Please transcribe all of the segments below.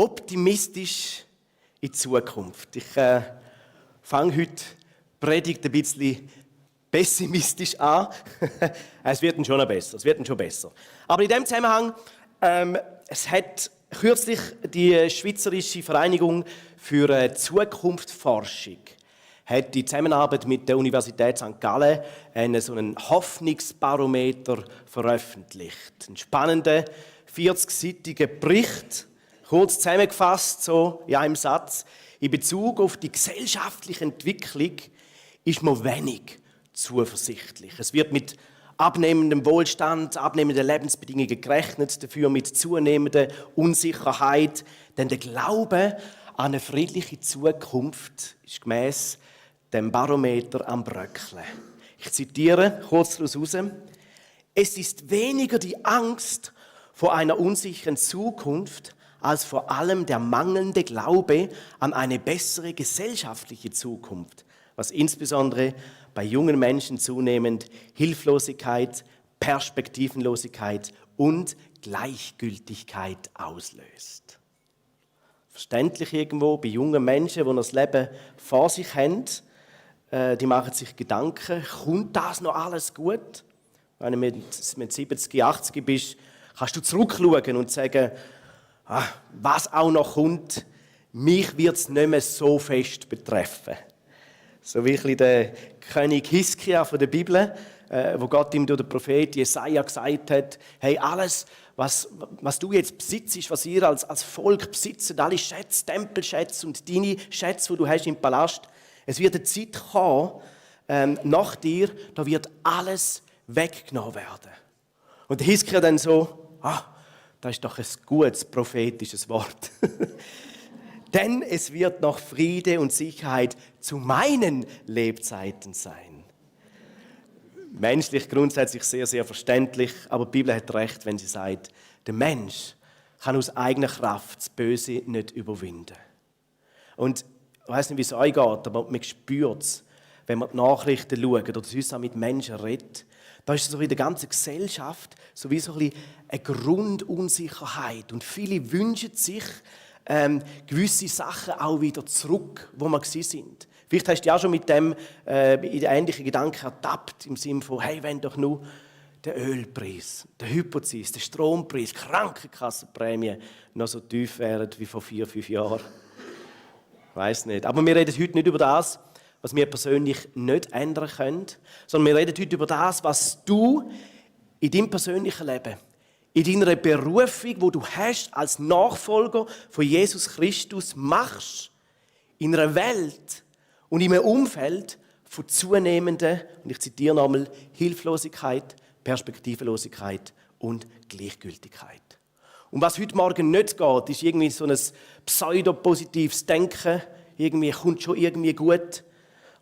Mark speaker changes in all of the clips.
Speaker 1: optimistisch in die Zukunft. Ich fange heute die Predigt ein bisschen pessimistisch an. Es wird dann schon besser. Aber in diesem Zusammenhang, es hat kürzlich die Schweizerische Vereinigung für Zukunftsforschung hat in Zusammenarbeit mit der Universität St. Gallen so einen Hoffnungsbarometer veröffentlicht. Einen spannenden 40-seitigen Bericht, kurz zusammengefasst, so in einem Satz. In Bezug auf die gesellschaftliche Entwicklung ist man wenig zuversichtlich. Es wird mit abnehmendem Wohlstand, abnehmenden Lebensbedingungen gerechnet, dafür mit zunehmender Unsicherheit. Denn der Glaube an eine friedliche Zukunft ist gemäss dem Barometer am Bröckeln. Ich zitiere kurz daraus heraus. Es ist weniger die Angst vor einer unsicheren Zukunft, als vor allem der mangelnde Glaube an eine bessere gesellschaftliche Zukunft, was insbesondere bei jungen Menschen zunehmend Hilflosigkeit, Perspektivenlosigkeit und Gleichgültigkeit auslöst. Verständlich irgendwo bei jungen Menschen, die das Leben vor sich haben, die machen sich Gedanken, kommt das noch alles gut? Wenn du mit 70, 80 bist, kannst du zurückschauen und sagen, was auch noch kommt, mich wird es nicht mehr so fest betreffen. So wie der König Hiskia von der Bibel, wo Gott ihm durch den Prophet Jesaja gesagt hat, hey, alles, was du jetzt besitzt, was ihr als Volk besitzt, alle Schätze, Tempelschätze und deine Schätze, die du hast im Palast, es wird eine Zeit kommen, nach dir, da wird alles weggenommen werden. Und Hiskia dann so, das ist doch ein gutes prophetisches Wort. Denn es wird noch Friede und Sicherheit zu meinen Lebzeiten sein. Menschlich grundsätzlich sehr, sehr verständlich, aber die Bibel hat recht, wenn sie sagt, der Mensch kann aus eigener Kraft das Böse nicht überwinden. Und ich weiss nicht, wie es euch geht, aber man spürt es, wenn man die Nachrichten schaut oder sonst auch mit Menschen redet. Da ist so in der ganzen Gesellschaft so wie so ein bisschen eine Grundunsicherheit. Und viele wünschen sich gewisse Sachen auch wieder zurück, wo wir sind. Vielleicht hast du dich auch schon mit dem in ähnlichen Gedanken ertappt, im Sinne von, hey, wenn doch nur der Ölpreis, der Hypozis, der Strompreis, die Krankenkassenprämie noch so tief wären wie vor 4-5 Jahren. Ich weiss nicht. Aber wir reden heute nicht über das, was wir persönlich nicht ändern können, sondern wir reden heute über das, was du in deinem persönlichen Leben, in deiner Berufung, wo du hast als Nachfolger von Jesus Christus, machst, in einer Welt und in einem Umfeld von zunehmender, und ich zitiere nochmal, Hilflosigkeit, Perspektivenlosigkeit und Gleichgültigkeit. Und was heute Morgen nicht geht, ist irgendwie so ein pseudopositives Denken, irgendwie kommt schon irgendwie gut,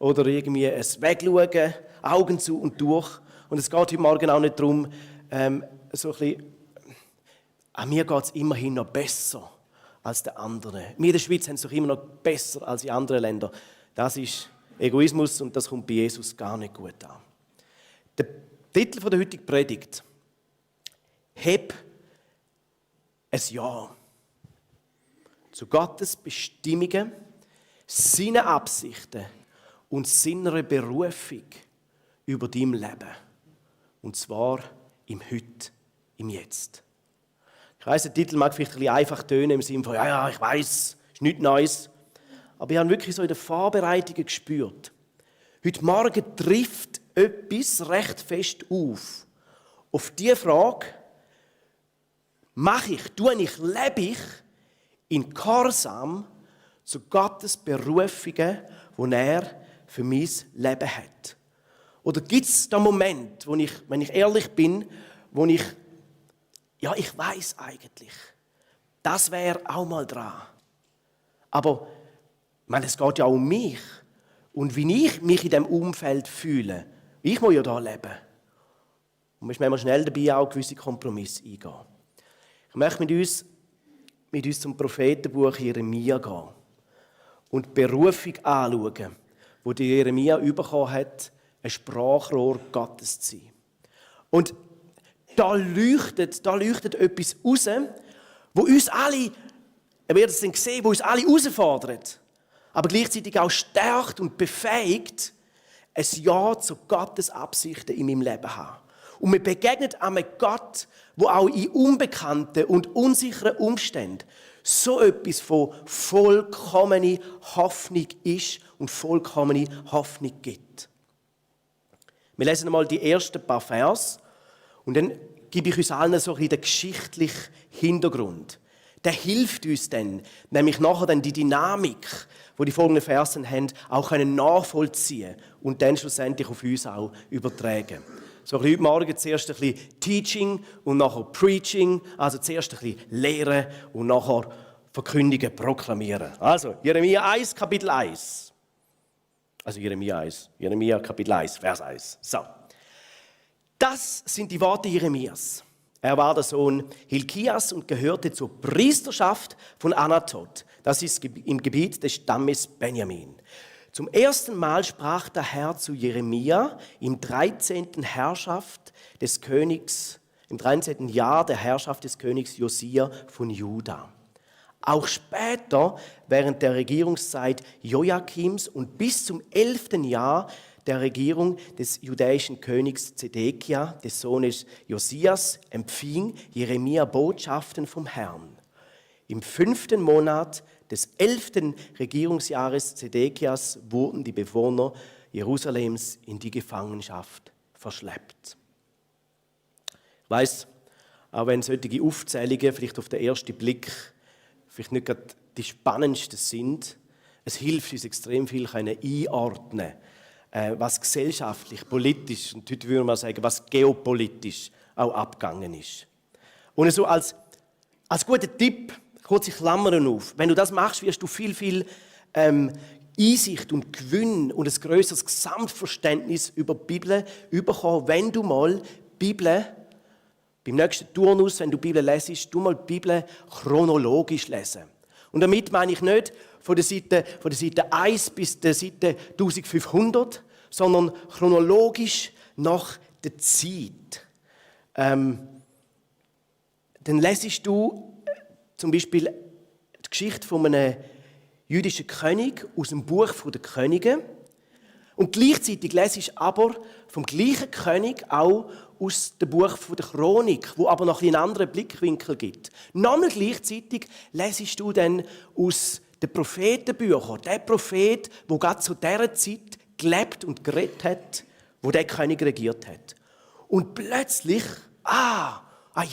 Speaker 1: oder irgendwie ein Wegschauen, Augen zu und durch. Und es geht heute Morgen auch nicht darum, so ein bisschen, an mir geht es immerhin noch besser als den anderen. Wir in der Schweiz haben es doch immer noch besser als in anderen Ländern. Das ist Egoismus und das kommt bei Jesus gar nicht gut an. Der Titel der heutigen Predigt: Heb ein Ja zu Gottes Bestimmungen, seinen Absichten und seiner Berufung über dein Leben. Und zwar im Heute, im Jetzt. Ich weiss, der Titel mag vielleicht ein bisschen einfach tönen im Sinne von, ja, ich weiss, ist nichts Neues. Aber ich habe wirklich so in den Vorbereitungen gespürt, heute Morgen trifft etwas recht fest auf die Frage, lebe ich in Gehorsam zu Gottes Berufungen, die er für mein Leben hat? Oder gibt es da Moment, wo ich, wenn ich ehrlich bin, wo ich weiss eigentlich, das wäre auch mal dran. Aber es geht ja auch um mich und wie ich mich in diesem Umfeld fühle. Ich muss ja da leben. Und man ist manchmal schnell dabei, auch gewisse Kompromisse eingehen. Ich möchte mit uns zum Prophetenbuch Jeremia gehen und die Berufung anschauen, wo die Jeremia bekommen hat, ein Sprachrohr Gottes zu sein. Und da leuchtet etwas raus, wo uns alle Er wird es dann sehen, wo uns alle herausfordert, aber gleichzeitig auch stärkt und befähigt, ein Ja zu Gottes Absichten in meinem Leben zu haben. Und wir begegnen einem Gott, der auch in unbekannten und unsicheren Umständen so etwas von vollkommener Hoffnung ist und vollkommene Hoffnung gibt. Wir lesen einmal die ersten paar Vers und dann gebe ich uns allen so ein bisschen den geschichtlichen Hintergrund. Der hilft uns dann, nämlich nachher dann die Dynamik, die folgenden Versen haben, auch nachvollziehen und dann schlussendlich auf uns auch übertragen. So ein bisschen heute Morgen zuerst ein bisschen Teaching und nachher Preaching, also zuerst ein bisschen Lehren und nachher Verkündigen, Proklamieren. Also Jeremia 1, Kapitel 1. Also Jeremia Kapitel 1, Vers 1. So. Das sind die Worte Jeremias. Er war der Sohn Hilkias und gehörte zur Priesterschaft von Anatot. Das ist im Gebiet des Stammes Benjamin. Zum ersten Mal sprach der Herr zu Jeremia im 13. Jahr der Herrschaft des Königs Josia von Juda. Auch später, während der Regierungszeit Joachims und bis zum 11. Jahr der Regierung des judäischen Königs Zedekia, des Sohnes Josias, empfing Jeremia Botschaften vom Herrn. Im 5. Monat des 11. Regierungsjahres Zedekias wurden die Bewohner Jerusalems in die Gefangenschaft verschleppt. Ich weiss, auch wenn solche Aufzählungen vielleicht auf den ersten Blick vielleicht nicht gerade die spannendsten sind, es hilft uns extrem viel einordnen, was gesellschaftlich, politisch und heute würde man sagen, was geopolitisch auch abgegangen ist. Und so als guter Tipp, kurze Klammern auf, wenn du das machst, wirst du viel Einsicht und Gewinn und ein grösseres Gesamtverständnis über die Bibel bekommen, wenn du mal die Bibel beim nächsten Turnus, wenn du die Bibel lesest, du mal die Bibel chronologisch lesen. Und damit meine ich nicht von der Seite 1 bis der Seite 1500, sondern chronologisch nach der Zeit. Dann lesest du zum Beispiel die Geschichte von einem jüdischen König aus dem Buch der Könige. Und gleichzeitig lesest du aber vom gleichen König auch aus dem Buch der Chronik, wo aber noch einen anderen Blickwinkel gibt. Nochmal gleichzeitig lesest du dann aus den Prophetenbüchern, der Prophet, der gerade zu dieser Zeit gelebt und geredet hat, wo der König regiert hat. Und plötzlich,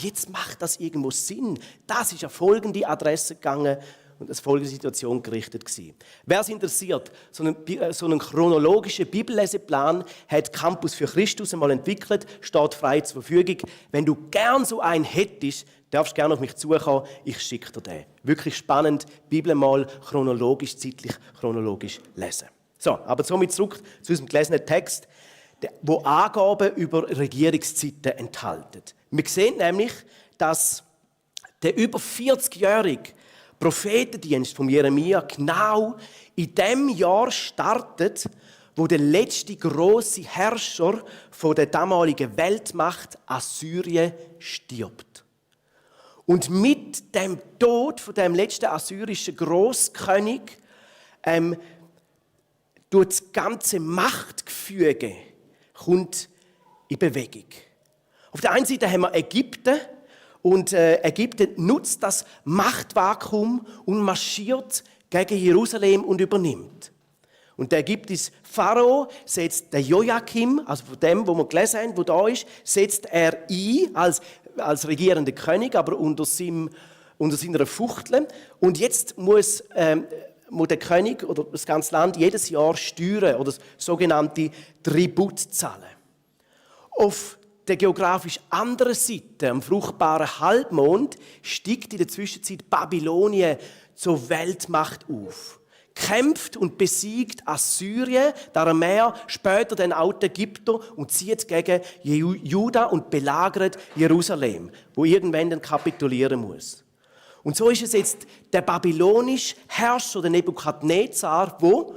Speaker 1: jetzt macht das irgendwo Sinn. Das ist an folgende Adresse gegangen und als folgende Situation gerichtet gewesen. Wer es interessiert, so einen chronologischen Bibelleseplan hat Campus für Christus einmal entwickelt, steht frei zur Verfügung. Wenn du gern so einen hättest, darfst du gerne auf mich zukommen, ich schicke dir den. Wirklich spannend, Bibel mal zeitlich chronologisch lesen. So, aber somit zurück zu unserem gelesenen Text, wo Angaben über Regierungszeiten enthalten. Wir sehen nämlich, dass der über 40-jährige Prophetendienst von Jeremia genau in dem Jahr startet, wo der letzte große Herrscher von der damaligen Weltmacht Assyrien stirbt. Und mit dem Tod von dem letzten assyrischen Großkönig tut das ganze Machtgefüge kommt in Bewegung. Auf der einen Seite haben wir Ägypten. Und Ägypten nutzt das Machtvakuum und marschiert gegen Jerusalem und übernimmt. Und der ägyptische Pharao setzt den Joachim, also von dem, wo wir gelesen haben, wo da ist, setzt er ein als regierender König, aber unter seiner Fuchtel. Und jetzt muss der König oder das ganze Land jedes Jahr Steuern oder das sogenannte Tribut zahlen. Auf der geografisch anderen Seite, am fruchtbaren Halbmond, steigt in der Zwischenzeit Babylonien zur Weltmacht auf. Kämpft und besiegt Assyrien, der Aramäer, später den alten Ägypter und zieht gegen Juda und belagert Jerusalem, wo irgendwann dann kapitulieren muss. Und so ist es jetzt der babylonische Herrscher, der Nebukadnezar, wo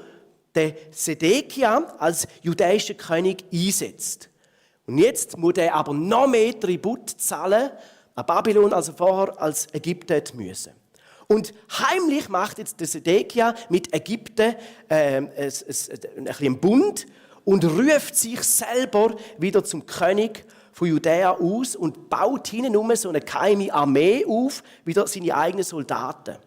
Speaker 1: der Zedekia als jüdischer König einsetzt. Und jetzt muss er aber noch mehr Tribut zahlen an Babylon, als er vorher als Ägypten müssen. Und heimlich macht jetzt der Sedekia mit Ägypten ein bisschen Bund und ruft sich selber wieder zum König von Judäa aus und baut hinten so eine geheime Armee auf, wieder seine eigenen Soldaten.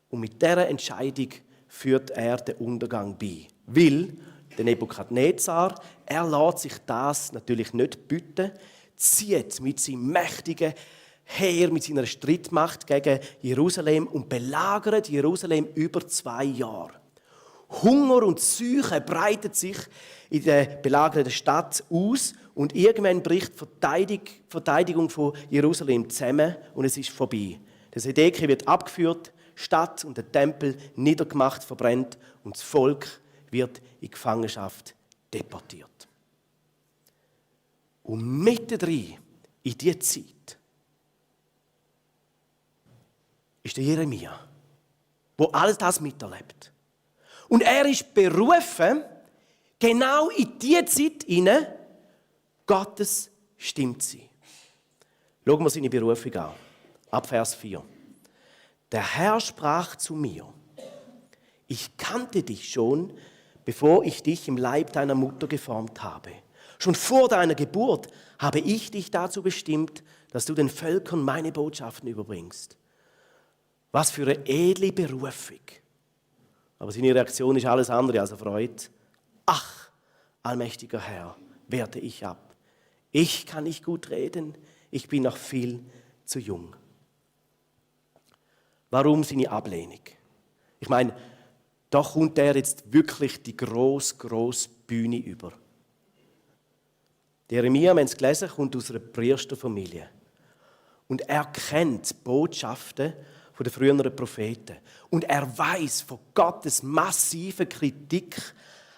Speaker 1: Und mit dieser Entscheidung führt er den Untergang bei. Weil der Nebukadnezar, er lässt sich das natürlich nicht bieten, zieht mit seinem mächtigen Heer, mit seiner Streitmacht gegen Jerusalem und belagert Jerusalem über 2 Jahre. Hunger und Seuche breitet sich in der belagerten Stadt aus und irgendwann bricht die Verteidigung von Jerusalem zusammen und es ist vorbei. Der Sedekia wird abgeführt, die Stadt und der Tempel niedergemacht, verbrennt und das Volk wird in Gefangenschaft deportiert. Und mittendrin in dieser Zeit ist der Jeremia, der alles das miterlebt. Und er ist berufen, genau in diese Zeit hinein Gottes Stimme zu sein. Schauen wir seine Berufung an. Ab Vers 4. Der Herr sprach zu mir: Ich kannte dich schon, bevor ich dich im Leib deiner Mutter geformt habe. Schon vor deiner Geburt habe ich dich dazu bestimmt, dass du den Völkern meine Botschaften überbringst. Was für eine edle Berufung. Aber seine Reaktion ist alles andere als erfreut. Ach, allmächtiger Herr, wehrte ich ab. Ich kann nicht gut reden, ich bin noch viel zu jung. Warum seine Ablehnung? Ich meine, da kommt er jetzt wirklich die grosse Bühne über. Der Jeremia, wir haben es gelesen, kommt aus einer Priesterfamilie. Und er kennt die Botschaften der früheren Propheten. Und er weiß von Gottes massiver Kritik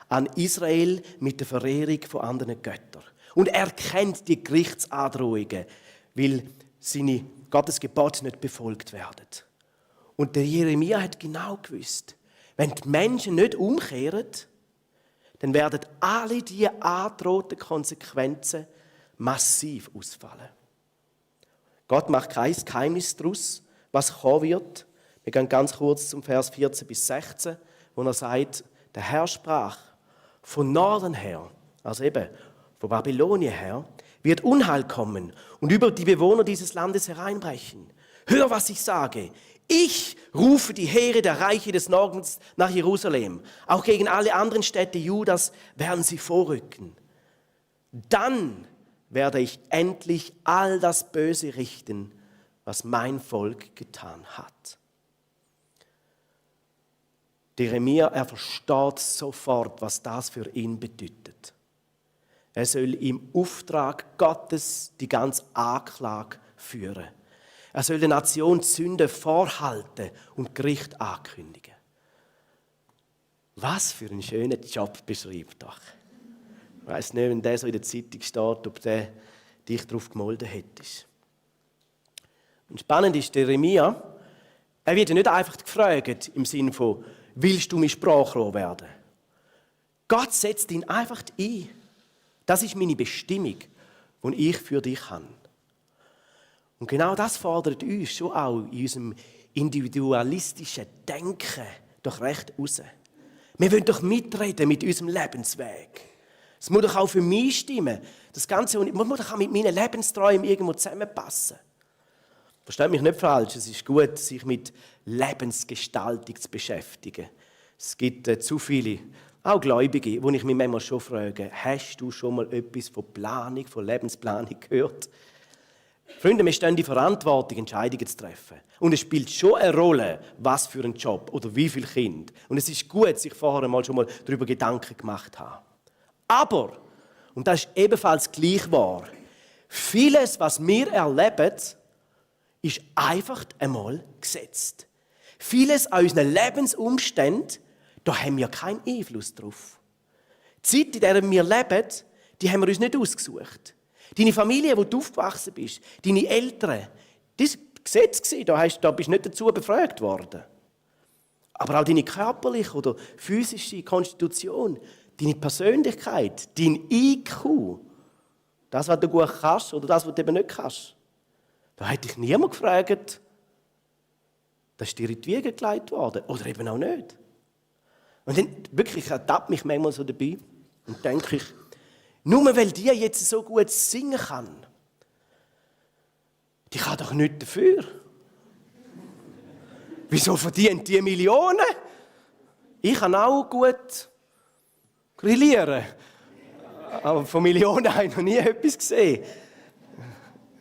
Speaker 1: an Israel mit der Verehrung von anderen Göttern. Und er kennt die Gerichtsandrohungen, weil seine Gottes Gebote nicht befolgt werden. Und der Jeremia hat genau gewusst, wenn die Menschen nicht umkehren, dann werden alle diese angedrohten Konsequenzen massiv ausfallen. Gott macht kein Geheimnis daraus, was kommen wird. Wir gehen ganz kurz zum Vers 14 bis 16, wo er sagt, der Herr sprach, von Norden her, also eben von Babylonien her, wird Unheil kommen und über die Bewohner dieses Landes hereinbrechen. Hör, was ich sage. Ich rufe die Heere der Reiche des Nordens nach Jerusalem. Auch gegen alle anderen Städte Judas werden sie vorrücken. Dann werde ich endlich all das Böse richten, was mein Volk getan hat. Jeremia, er versteht sofort, was das für ihn bedeutet. Er soll im Auftrag Gottes die ganze Anklage führen. Er soll der Nation die Sünde vorhalten und Gericht ankündigen. Was für einen schönen Job beschreibt doch. Ich weiss nicht, wenn der so in der Zeitung steht, ob der dich darauf gemolden hättest. Und spannend ist, der Jeremia, er wird ja nicht einfach gefragt im Sinne von, willst du mein Sprachrohr werden? Gott setzt ihn einfach ein. Das ist meine Bestimmung, die ich für dich habe. Und genau das fordert uns schon auch in unserem individualistischen Denken doch recht raus. Wir wollen doch mitreden mit unserem Lebensweg. Es muss doch auch für mich stimmen. Das Ganze muss doch auch mit meinen Lebensträumen irgendwo zusammenpassen. Versteht mich nicht falsch, es ist gut, sich mit Lebensgestaltung zu beschäftigen. Es gibt zu viele, auch Gläubige, wo ich mich manchmal schon frage, hast du schon mal etwas von Planung, von Lebensplanung gehört? Freunde, wir stehen in die Verantwortung, Entscheidungen zu treffen. Und es spielt schon eine Rolle, was für ein Job oder wie viele Kinder. Und es ist gut, sich vorher einmal schon mal darüber Gedanken gemacht zu haben. Aber, und das ist ebenfalls gleich wahr, vieles, was wir erleben, ist einfach einmal gesetzt. Vieles an unseren Lebensumständen, da haben wir keinen Einfluss drauf. Die Zeit, in der wir leben, die haben wir uns nicht ausgesucht. Deine Familie, wo du aufgewachsen bist, deine Eltern, das war Gesetz, da bist du nicht dazu befragt worden. Aber auch deine körperliche oder physische Konstitution, deine Persönlichkeit, dein IQ, das, was du gut kannst oder das, was du eben nicht kannst. Da hat dich niemand gefragt, Das ist dir in die Wiege gelegt worden. Oder eben auch nicht. Und dann wirklich ertappt mich manchmal so dabei und denke ich, nur weil die jetzt so gut singen kann, die kann doch nichts dafür. Wieso verdient die Millionen? Ich kann auch gut grillieren. Aber von Millionen habe ich noch nie etwas gesehen.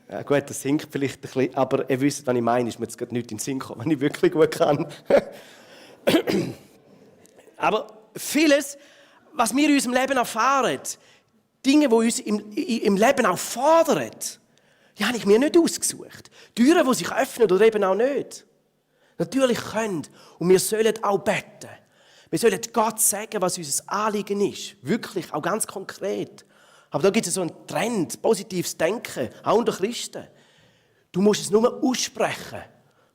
Speaker 1: Ja, gut, das singt vielleicht ein bisschen, aber ihr wisst, was ich meine, ist mir jetzt gerade nicht in den Sinn gekommen, wenn ich wirklich gut kann. Aber vieles, was wir in unserem Leben erfahren, Dinge, die uns im Leben auch fordern, die habe ich mir nicht ausgesucht. Türen, die sich öffnen oder eben auch nicht. Natürlich können und wir sollen auch beten. Wir sollen Gott sagen, was unser Anliegen ist. Wirklich, auch ganz konkret. Aber da gibt es so einen Trend, positives Denken, auch unter Christen. Du musst es nur aussprechen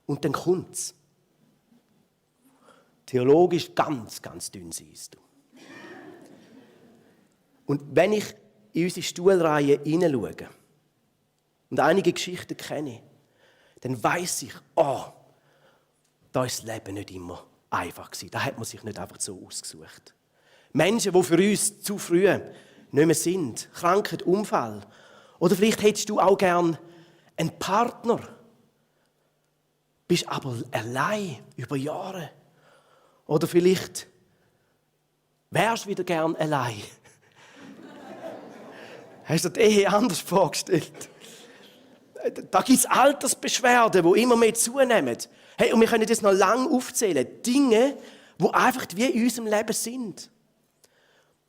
Speaker 1: und dann kommt es. Theologisch ganz, ganz dünn siehst du. Und wenn ich in unsere Stuhlreihe hineinschaue und einige Geschichten kenne, dann weiss ich, da ist das Leben nicht immer einfach gewesen. Da hat man sich nicht einfach so ausgesucht. Menschen, die für uns zu früh nicht mehr sind, Krankheit, Unfall. Oder vielleicht hättest du auch gern einen Partner, bist aber allein über Jahre. Oder vielleicht wärst du wieder gern allein. Hast du dir die Ehe anders vorgestellt? Da gibt es Altersbeschwerden, die immer mehr zunehmen. Hey, und wir können das noch lange aufzählen. Dinge, die einfach wie in unserem Leben sind.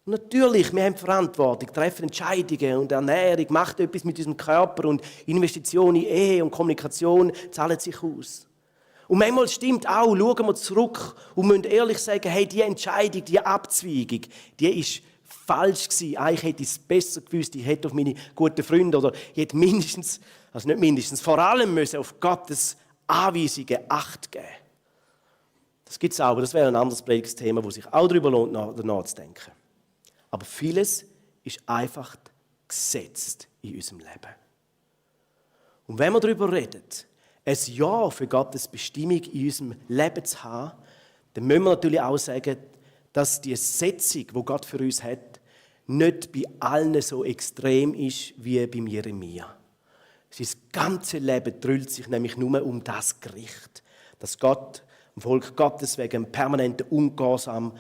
Speaker 1: Und natürlich, wir haben Verantwortung, treffen Entscheidungen und Ernährung, macht etwas mit unserem Körper und Investitionen in Ehe und Kommunikation zahlen sich aus. Und manchmal stimmt auch, schauen wir zurück und müssen ehrlich sagen, hey, diese Entscheidung, diese Abzweigung, die ist falsch gewesen. Eigentlich hätte ich es besser gewusst, ich hätte auf meine guten Freunde oder ich hätte mindestens, also nicht mindestens, vor allem müssen auf Gottes Anweisungen Acht geben. Das gibt es auch, aber das wäre ein anderes Predigtsthema, wo sich auch darüber lohnt, nachzudenken. Aber vieles ist einfach gesetzt in unserem Leben. Und wenn wir darüber reden, ein Ja für Gottes Bestimmung in unserem Leben zu haben, dann müssen wir natürlich auch sagen, dass die Setzung, die Gott für uns hat, nicht bei allen so extrem ist wie beim Jeremia. Sein ganzes Leben drüllt sich nämlich nur um das Gericht, dass Gott, dem Volk Gottes wegen permanenten Ungehorsam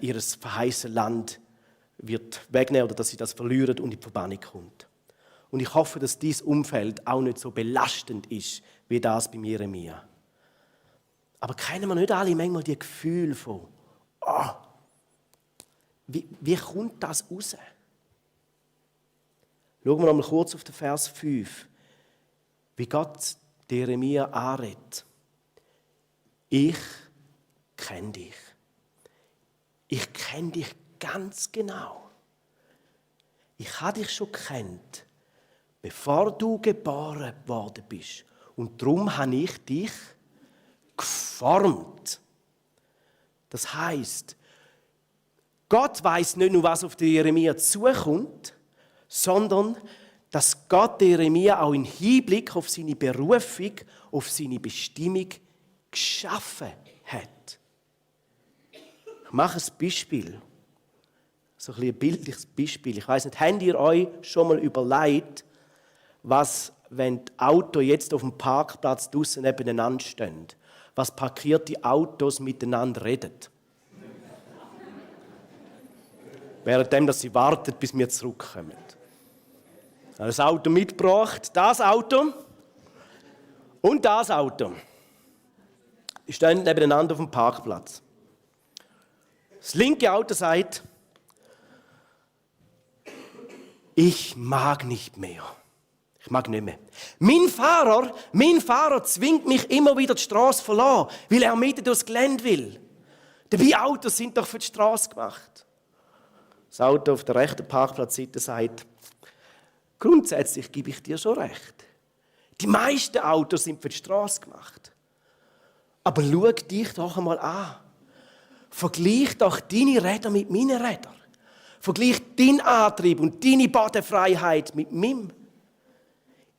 Speaker 1: ihres verheißenen Land wird wegnehmen oder dass sie das verlieren und in die Verbannung kommt. Und ich hoffe, dass dieses Umfeld auch nicht so belastend ist wie das bei Jeremia. Aber kennen wir nicht alle manchmal die Gefühle von, wie kommt das raus? Schauen wir noch mal kurz auf den Vers 5, wie Gott Jeremia anredet. Ich kenne dich. Ich kenne dich ganz genau. Ich habe dich schon gekannt, bevor du geboren worden bist. Und darum habe ich dich geformt. Das heisst, Gott weiß nicht nur, was auf den Jeremia zukommt, sondern dass Gott Jeremia auch im Hinblick auf seine Berufung, auf seine Bestimmung geschaffen hat. Ich mache ein Beispiel. So ein bildliches Beispiel. Ich weiss nicht, habt ihr euch schon mal überlegt, was, wenn die Autos jetzt auf dem Parkplatz draussen nebeneinander stehen, was parkierte Autos miteinander reden? Währenddem, dass sie warten, bis wir zurückkommen. Das Auto mitgebracht, das Auto und das Auto. Die stehen nebeneinander auf dem Parkplatz. Das linke Auto sagt, ich mag nicht mehr. Ich mag nicht mehr. Mein Fahrer zwingt mich immer wieder die Straße zu verlassen, weil er mitten durchs Gelände will. Dabei Autos sind doch für die Straße gemacht. Das Auto auf der rechten Parkplatzseite sagt, grundsätzlich gebe ich dir schon recht. Die meisten Autos sind für die Straße gemacht. Aber schau dich doch einmal an. Vergleich doch deine Räder mit meinen Rädern. Vergleich deinen Antrieb und deine Bodenfreiheit mit meinem.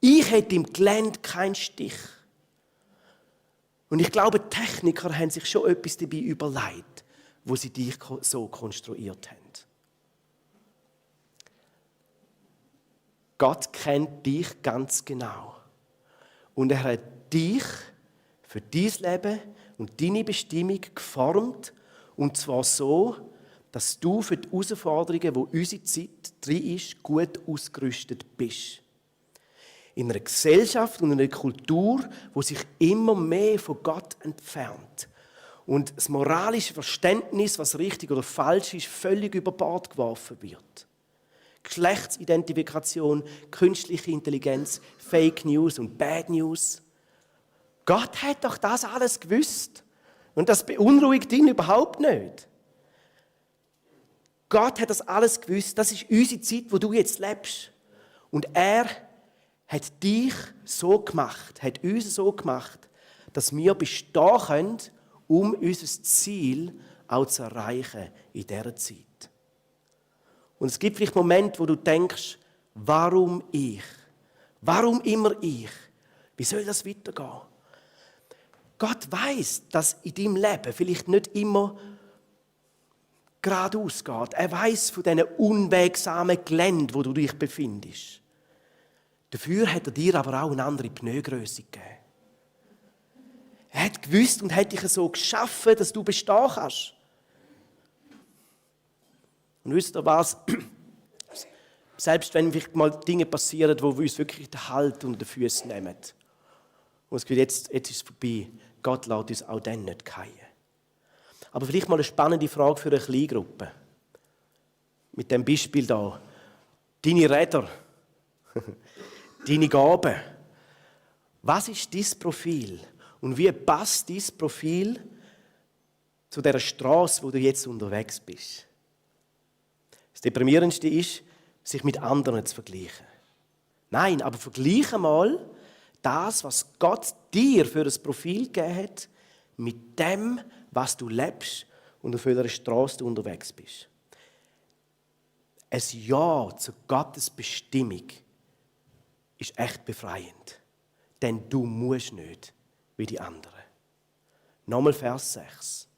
Speaker 1: Ich hätte im Gelände keinen Stich. Und ich glaube, die Techniker haben sich schon etwas dabei überlegt, wo sie dich so konstruiert haben. Gott kennt dich ganz genau. Und er hat dich für dein Leben und deine Bestimmung geformt. Und zwar so, dass du für die Herausforderungen, wo unsere Zeit drin ist, gut ausgerüstet bist. In einer Gesellschaft und einer Kultur, wo sich immer mehr von Gott entfernt. Und das moralische Verständnis, was richtig oder falsch ist, völlig über Bord geworfen wird. Geschlechtsidentifikation, künstliche Intelligenz, Fake News und Bad News. Gott hat doch das alles gewusst. Und das beunruhigt ihn überhaupt nicht. Gott hat das alles gewusst. Das ist unsere Zeit, wo du jetzt lebst. Und er hat dich so gemacht, hat uns so gemacht, dass wir bestehen können, um unser Ziel auch zu erreichen in dieser Zeit. Und es gibt vielleicht Momente, wo du denkst, warum ich? Warum immer ich? Wie soll das weitergehen? Gott weiß, dass in deinem Leben vielleicht nicht immer geradeaus geht. Er weiß von diesen unwegsamen Geländen, wo du dich befindest. Dafür hat er dir aber auch eine andere Pneugröße gegeben. Er hat gewusst und hat dich so geschaffen, dass du bestehen kannst. Und wisst ihr was? Selbst wenn vielleicht mal Dinge passieren, wo wir uns wirklich den Halt unter den Füßen nehmen. Und es geht jetzt ist es vorbei. Gott lässt uns auch dann nicht fallen. Aber vielleicht mal eine spannende Frage für eine Kleingruppe. Mit dem Beispiel hier. Deine Räder, deine Gaben. Was ist dein Profil? Und wie passt dein Profil zu der Straße, wo du jetzt unterwegs bist? Das Deprimierendste ist, sich mit anderen zu vergleichen. Nein, aber vergleiche mal das, was Gott dir für das Profil gegeben hat, mit dem, was du lebst und auf welcher Straße du unterwegs bist. Ein Ja zu Gottes Bestimmung ist echt befreiend. Denn du musst nicht wie die anderen. Nochmal Vers 6.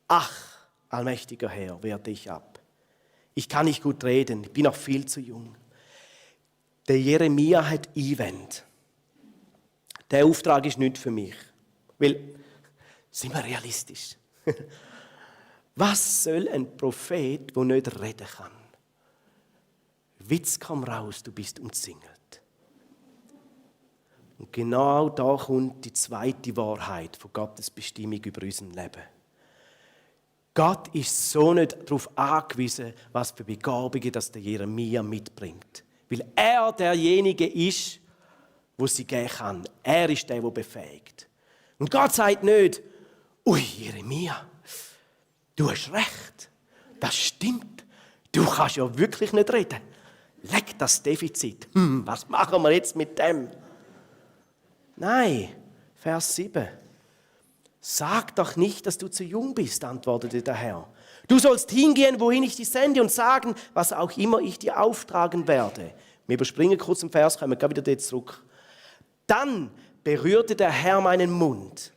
Speaker 1: Ach, allmächtiger Herr, wehr dich ab. Ich kann nicht gut reden, ich bin noch viel zu jung. Der Jeremia hat Einwände. Der Auftrag ist nicht für mich. Weil, sind wir realistisch. Was soll ein Prophet, der nicht reden kann? Witz komm raus, du bist umzingelt. Und genau da kommt die zweite Wahrheit von Gottes Bestimmung über unser Leben. Gott ist so nicht darauf angewiesen, was für Begabungen das der Jeremia mitbringt. Weil er derjenige ist, wo sie geben kann. Er ist der befähigt. Und Gott sagt nicht, ui Jeremia, du hast recht, das stimmt. Du kannst ja wirklich nicht reden. Leg das Defizit. Was machen wir jetzt mit dem? Nein, Vers 7. Sag doch nicht, dass du zu jung bist, antwortete der Herr. Du sollst hingehen, wohin ich dich sende und sagen, was auch immer ich dir auftragen werde. Wir überspringen kurz den Vers, kommen wir wieder dort zurück. Dann berührte der Herr meinen Mund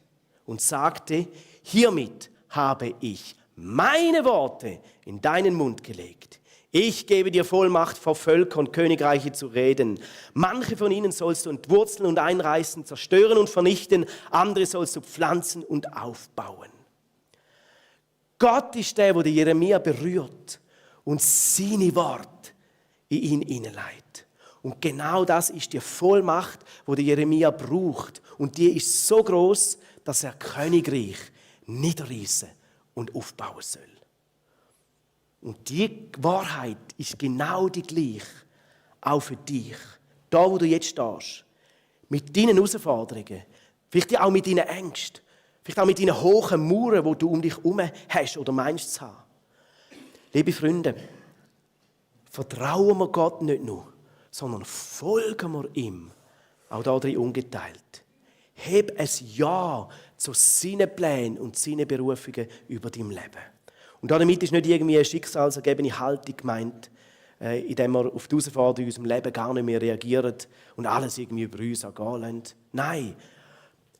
Speaker 1: und sagte, hiermit habe ich meine Worte in deinen Mund gelegt. Ich gebe dir Vollmacht, vor Völker und Königreiche zu reden. Manche von ihnen sollst du entwurzeln und einreißen, zerstören und vernichten. Andere sollst du pflanzen und aufbauen. Gott ist der, der Jeremia berührt und seine Worte in ihn hineinlegt. Und genau das ist die Vollmacht, die Jeremia braucht. Und die ist so groß, dass er Königreich niederreißen und aufbauen soll. Und die Wahrheit ist genau die gleiche, auch für dich. Da, wo du jetzt stehst, mit deinen Herausforderungen, vielleicht auch mit deinen Ängsten, vielleicht auch mit deinen hohen Mauern, die du um dich herum hast oder meinst zu haben. Liebe Freunde, vertrauen wir Gott nicht nur, sondern folgen wir ihm, auch da drin ungeteilt. Heb ein Ja zu seinen Plänen und seinen Berufungen über dein Leben. Und damit ist nicht irgendwie eine schicksalsergebene Haltung gemeint, indem wir auf die Herausforderungen in unserem Leben gar nicht mehr reagieren und alles irgendwie über uns ergehen lassen. Nein,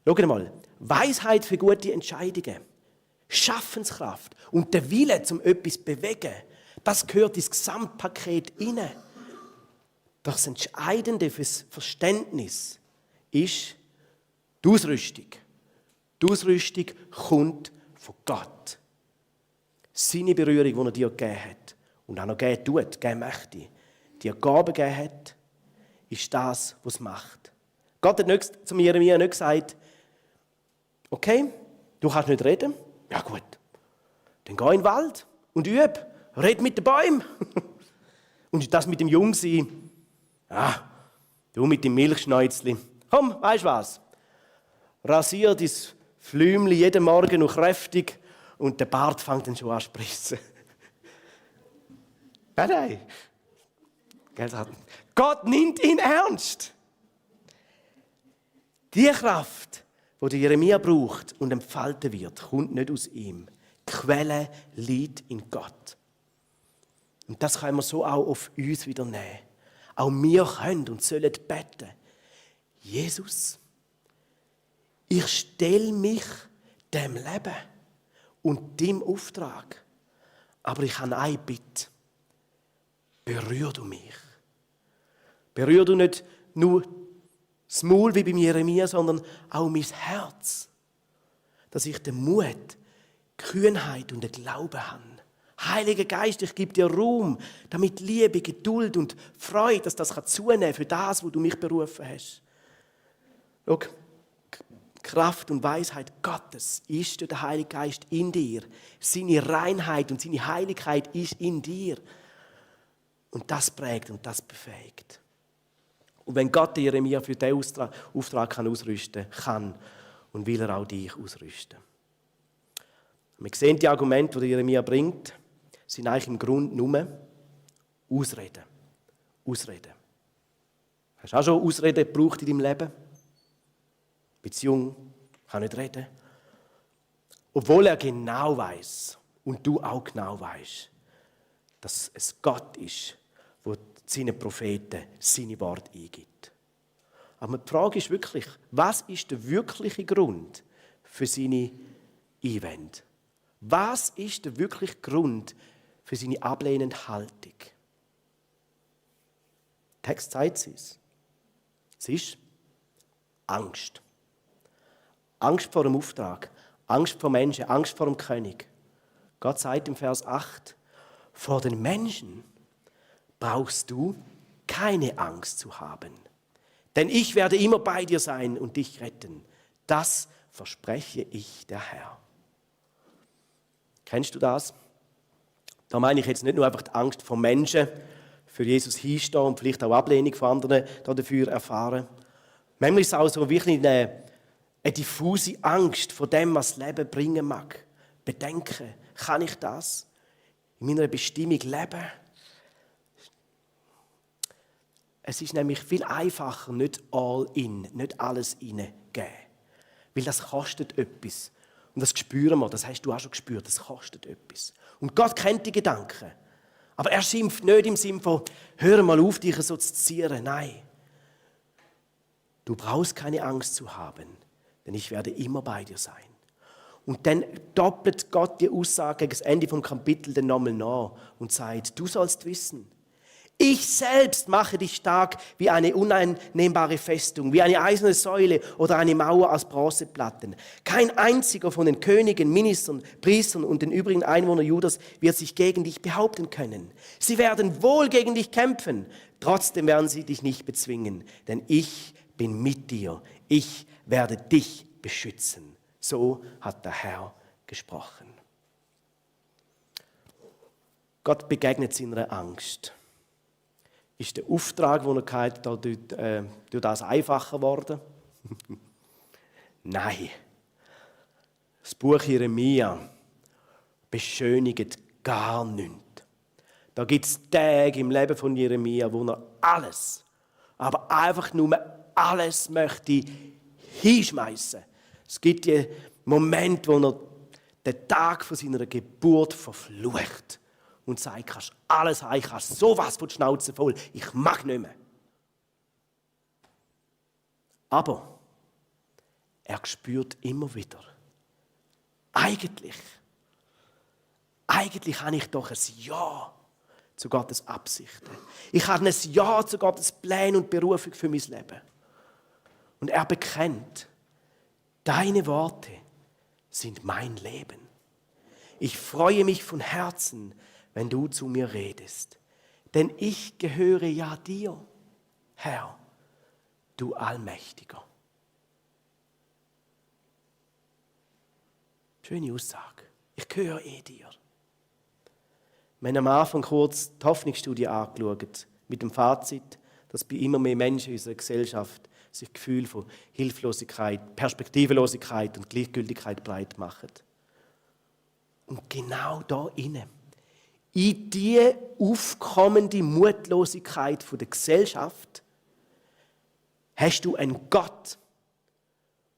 Speaker 1: Schaut mal, Weisheit für gute Entscheidungen, Schaffenskraft und der Wille zum etwas zu bewegen, das gehört ins Gesamtpaket hinein. Das Entscheidende fürs Verständnis ist die Ausrüstung. Die Ausrüstung kommt von Gott. Seine Berührung, die er dir gegeben hat und auch noch geben tut, geben möchte, dir Gaben gegeben hat, ist das, was es macht. Gott hat nicht, zu Jeremia nicht gesagt, okay, du kannst nicht reden, ja gut, dann geh in den Wald und üb, red mit den Bäumen. Und das mit dem Jungsein, ja, du mit dem Milchschnäuzli, komm, weißt du was, rasier dein Flümli jeden Morgen noch kräftig und der Bart fängt dann schon an zu spritzen. Ja, nein. Gott nimmt ihn ernst. Die Kraft, die Jeremia braucht und entfalten wird, kommt nicht aus ihm. Die Quelle liegt in Gott. Und das können wir so auch auf uns wieder nehmen. Auch wir können und sollen beten. Jesus, ich stelle mich dem Leben und dem Auftrag. Aber ich habe eine Bitte. Berühr du mich. Berühr du nicht nur das Maul wie bei Jeremia, sondern auch mein Herz. Dass ich den Mut, die Kühnheit und den Glauben habe. Heiliger Geist, ich gebe dir Raum, damit Liebe, Geduld und Freude, dass das zunehmen kann für das, wo du mich berufen hast. Schau, Kraft und Weisheit Gottes ist durch den Heiligen Geist in dir. Seine Reinheit und seine Heiligkeit ist in dir. Und das prägt und das befähigt. Und wenn Gott Jeremia für diesen Auftrag ausrüsten kann und will er auch dich ausrüsten. Wir sehen die Argumente, die Jeremia bringt, sind eigentlich im Grunde nur Ausreden. Ausreden. Hast du auch schon Ausreden gebraucht in deinem Leben? Beziehung, kann nicht reden. Obwohl er genau weiß und du auch genau weißt, dass es Gott ist, der seinen Propheten seine Worte eingibt. Aber die Frage ist wirklich, was ist der wirkliche Grund für seine Einwände? Was ist der wirkliche Grund für seine ablehnende Haltung? Der Text sagt es. Es ist Angst. Angst vor dem Auftrag, Angst vor Menschen, Angst vor dem König. Gott sagt im Vers 8, vor den Menschen brauchst du keine Angst zu haben. Denn ich werde immer bei dir sein und dich retten. Das verspreche ich der Herr. Kennst du das? Da meine ich jetzt nicht nur einfach die Angst vor Menschen, für Jesus hinstehen und vielleicht auch Ablehnung von anderen dafür erfahren. Manchmal ist es auch so wirklich eine diffuse Angst vor dem, was das Leben bringen mag. Bedenken, kann ich das in meiner Bestimmung leben? Es ist nämlich viel einfacher, nicht all in, nicht alles reingeben. Weil das kostet etwas. Und das spüren wir, das hast du auch schon gespürt, das kostet etwas. Und Gott kennt die Gedanken. Aber er schimpft nicht im Sinne von, hör mal auf, dich so zu zieren. Nein. Du brauchst keine Angst zu haben, denn ich werde immer bei dir sein. Und dann doppelt Gott die Aussage gegen das Ende vom Kapitel dann nochmal nach und sagt, du sollst wissen, ich selbst mache dich stark wie eine uneinnehmbare Festung, wie eine eiserne Säule oder eine Mauer aus Bronzeplatten. Kein einziger von den Königen, Ministern, Priestern und den übrigen Einwohnern Judas wird sich gegen dich behaupten können. Sie werden wohl gegen dich kämpfen, trotzdem werden sie dich nicht bezwingen, denn ich bin mit dir. Ich werde dich beschützen. So hat der Herr gesprochen. Gott begegnet seiner Angst. Ist der Auftrag, den er hatte, durch das einfacher geworden? Nein. Das Buch Jeremia beschönigt gar nichts. Da gibt es Tage im Leben von Jeremia, wo er alles, aber einfach nur alles möchte hinschmeißen. Es gibt die Momente, wo er den Tag von seiner Geburt verflucht und sagt, kannst alles haben, ich habe sowas von die Schnauze voll, ich mag nicht mehr. Aber er spürt immer wieder, eigentlich habe ich doch ein Ja zu Gottes Absichten. Ich habe ein Ja zu Gottes Plänen und Berufung für mein Leben. Und er bekennt, deine Worte sind mein Leben. Ich freue mich von Herzen, wenn du zu mir redest. Denn ich gehöre ja dir, Herr, du Allmächtiger. Schöne Aussage. Ich gehöre dir. Wir haben am Anfang kurz die Hoffnungsstudie angeschaut, mit dem Fazit, dass bei immer mehr Menschen in unserer Gesellschaft sich Gefühl von Hilflosigkeit, Perspektivenlosigkeit und Gleichgültigkeit breit machen. Und genau da innen, in die aufkommende Mutlosigkeit der Gesellschaft, hast du einen Gott,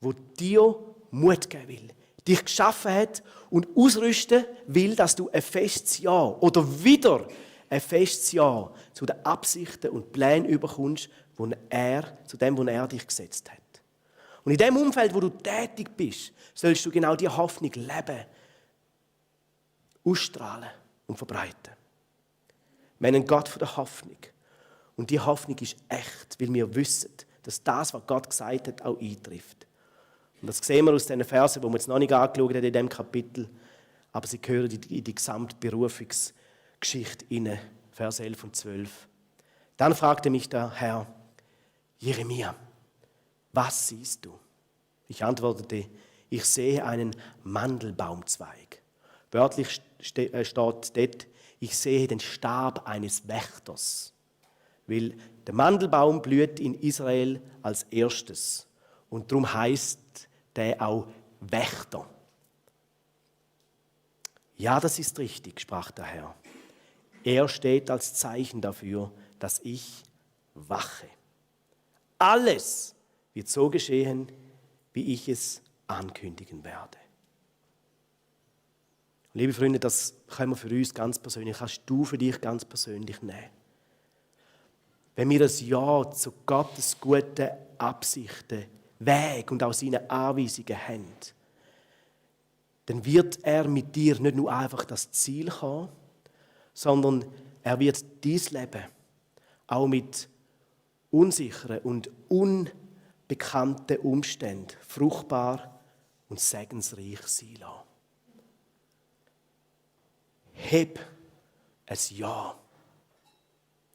Speaker 1: der dir Mut geben will, dich geschaffen hat und ausrüsten will, dass du ein festes Ja oder wieder ein festes Ja zu den Absichten und Plänen überkommst, zu dem, wo er dich gesetzt hat. Und in dem Umfeld, wo du tätig bist, sollst du genau diese Hoffnung leben, ausstrahlen und verbreiten. Wir haben einen Gott von der Hoffnung. Und die Hoffnung ist echt, weil wir wissen, dass das, was Gott gesagt hat, auch eintrifft. Und das sehen wir aus den Versen, die wir jetzt noch nicht angeschaut haben in diesem Kapitel, aber sie gehören in die gesamte Berufungsgeschichte inne, Vers 11 und 12. Dann fragte mich der Herr, Jeremia, was siehst du? Ich antwortete, ich sehe einen Mandelbaumzweig. Wörtlich steht dort, ich sehe den Stab eines Wächters. Weil der Mandelbaum blüht in Israel als erstes. Und darum heißt der auch Wächter. Ja, das ist richtig, sprach der Herr. Er steht als Zeichen dafür, dass ich wache. Alles wird so geschehen, wie ich es ankündigen werde. Liebe Freunde, das können wir für uns ganz persönlich, kannst du für dich ganz persönlich nehmen. Wenn wir das Ja zu Gottes guten Absichten, Weg und auch seine Anweisungen haben, dann wird er mit dir nicht nur einfach das Ziel haben, sondern er wird dein Leben auch mit unsicheren und unbekannten Umständen fruchtbar und segensreich sein lassen. Heb ein Ja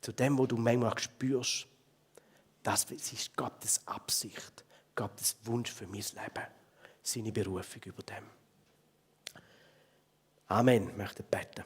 Speaker 1: zu dem, was du manchmal spürst. Das ist Gottes Absicht, Gottes Wunsch für mein Leben, seine Berufung über dem. Amen, ich möchte beten.